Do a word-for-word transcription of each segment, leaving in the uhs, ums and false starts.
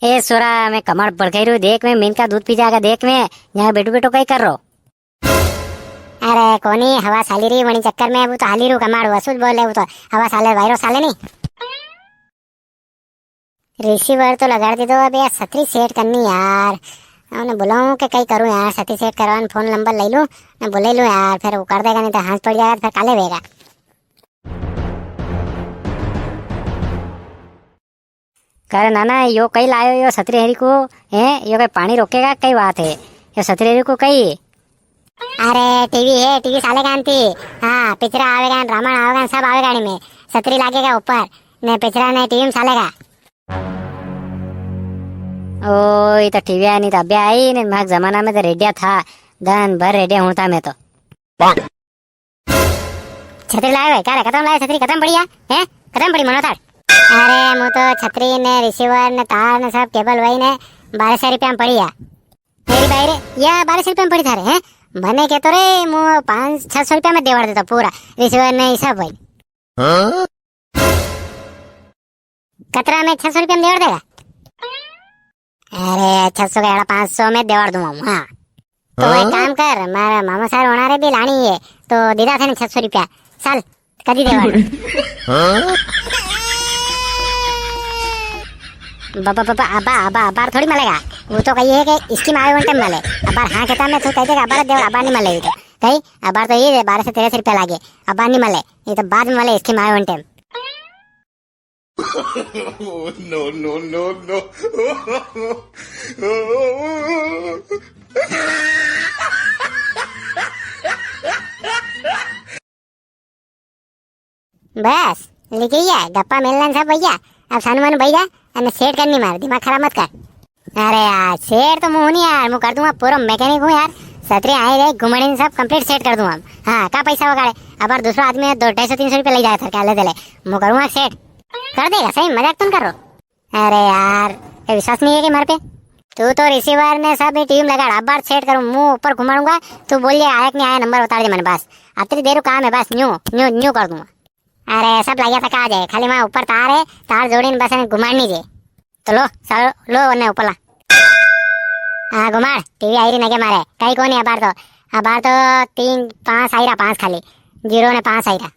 ए सोरा, मैं कमाड़ भड़काई रू, देख मैं मिनका दूध पी जाएगा, देख मैं यहाँ बैठो बैठो कई कर रो। अरे कोनी, हवा साली री, वणी चक्कर में वो तो हाली रू कमाड़, वो असुज बोले, वो तो हवा साले, वायरो साले नी। रिसीवर तो लगाड़ दीधो, अब यार छतरी सेट करनी यार। उन्हें बुलाऊं के कई करूं यार, छतरी सेट करवान फोन नंबर ले लूं, ने बुले लूं यार, फिर वो कर देगा, नी तो हाथ पड़ जाएगा, फिर काले वेगा। करे नाना, यो कई लायो यो छतरी हरी को? हैं, यो कई पानी रोकेगा, कई बात है? यो छतरी हरी को कई? अरे, टीवी है, टीवी साले कांति। हाँ, पिक्चर आवेगा, रामायण आवेगा, सब आवेगा इनमें। छतरी लागेगा ऊपर, ने पिक्चर ने टीवी में सालेगा। ओ, ये तो टीवी नी तो अबे आई ने, मारे जमाना में तो रेडिया था, दन भर रेडिया हुणता मैं तो। छतरी लायो है, क्या रे, कतरा में लायो छतरी, कतरा में पड़ी है, हैं? कतरा में पड़ी मनो थार? अरे, मु तो छतरी ने रिसीवर ने तार ने सब केबल वही ने बारह सौ रुपया में पड़ी है। मेरी भाई रे, या बारह सौ रुपया में पड़ी थारे, हैं? मने कहतो रे, मु पाँच, छह सौ रुपया में देवाड़ देता पूरा, रिसीवर ने सब वही। हाँ? कतरा में छह सौ रुपया में देवाड़ देगा? अरे, छह सौ का एड़ा पाँच सौ में देवाड़ दूंगा हूँ, हाँ। तो एक हाँ? काम कर, मारा मामा सार होना रे भी लानी है, तो दीदा थे ने छह सौ रुपया, साल, कदी देवाड़। हाँ? बाबा, बाबा, अबा, अबा, अबार थोड़ी मलेगा। वो तो कही है कि स्कीम आवे उन टाइम मले। अबार हाँ कहता मैं तो कह देगा, अबार देवाड़, अबार नी मले ये तो। कही, अबार तो ये बारह से तेरह सौ रुपया लागे, अबार नी मले, ये तो बाद में मले, स्कीम आवे उन time. No, no, no, no। Bus, लिख गया, गप्पा मेलना सब भैया। अब सानू मानू भाई जा, अने सेट करनी मार, दिमाग खराब मत कर। अरे यार, सेठ तो मु नी यार, मु कर दूंगा पूरा मैकेनिक हूँ यार। छतरी आई रे, घुमड़ी सब कंप्लीट सेट कर दूंगा हम। हाँ, का पैसा वगाड़े? अबार दूसरा आदमी है, दो, ढाई सौ, तीन सौ रुपया ले जाए थारे, ले दे ले। मु करूंगा सेट। कर देगा सही, मजाक तो नी कर रो। अरे यार, ये विश्वास नी है कि मारे पे? तू तो रिसीवर ने सब टीवी में लगाड़, अबार सेट करूँ, मु ऊपर घुमाऊंगा, तू बोल ये आया कि नी आया, नंबर बता दे मने बस। अतरी देर काम है बस, न्यू, न्यू, न्यू कर दूंगा। अरे, सब लाइया तक आ जाए, खाली वहाँ ऊपर तार है, तार जोड़ी ने बस इन्हें घुमानी जे। तो लो, सालो, लो, उन्हें ऊपर ला। हाँ, घुमाड़, टीवी आई री नगे मारे, कई कोनी अबार तो, अबार तो तीन, पाँच आई रा, पाँच खाली, जीरो ने पाँच आई रा।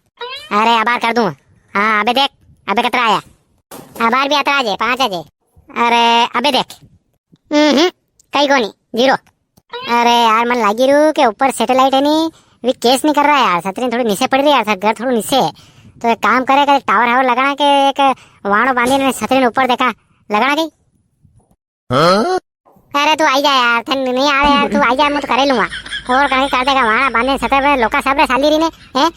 अरे, अबार कर दूँ। हाँ, अबे देख, अबे कतरा आया। अबार भी अतरा जे, पाँच आ जे। अरे, अबे देख। हम्म, कई कोनी, जीरो। अरे यार, मन लागी रू के ऊपर सैटेलाइट है नी, वी कैच नी कर रहा यार, छतरी थोड़ी नीचे पड़ी री यार, घर थोड़ू नीचे है। तो एक काम करे, के टावर हावर लगाना के एक वाणो बांधी ने छतरी ने ऊपर देखा, लगाना कई? हाँ? अरे तू आई जा यार, थन नी आवे यार, तू आई जा, मैं तो करे लूंगा। और कहीं कर देगा, वाणा बांधे छतरी पे लोका सब रे साली री ने, हैं?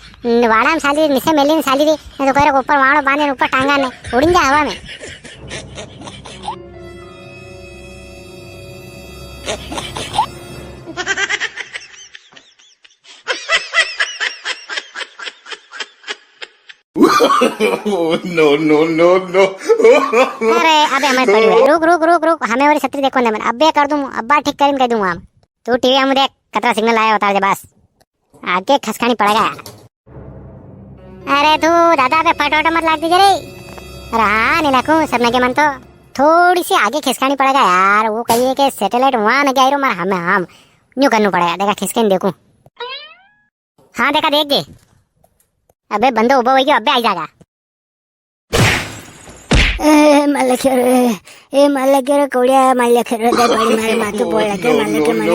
वाणा में साली री, नीचे मेली ने साली री, तो करे ऊपर वाणो बांधे ने ऊपर टांगा ने, उड़िन जा हवा में। No, no, no, no। अरे, अबे हमें पड़ी हुई। रुक, रुक, रुक, रुक, हमें वाली छतरी देखो ना, अबे कर दूं, अब्बा ठीक करीन कह दूंगा हम। तू टीवी हम देख, कतरा सिग्नल आया, उतार दे बस। आगे खसकानी पड़ेगा। अरे तू दादा पे फटोट मत लाग दीजिए रे। अरे हाँ, नी लाखूं, सब नगे मन तो। थोड़ी सी आगे खिसकानी पड़ेगा यार, वो कहिए कि सैटेलाइट वहां नगे आई रो, मार हमें हम न्यू करनू पड़ेगा। देखा, खिसके नी देखूं। हाँ, देखा, देख जे। अबे बंदो उबो हो गयो, अबे आई जागा। ए, मलक रे, ए, मलक रे, कोड़िया, मलक रे, दे बड़ी मारे माथू बोल लगे, मलक मने।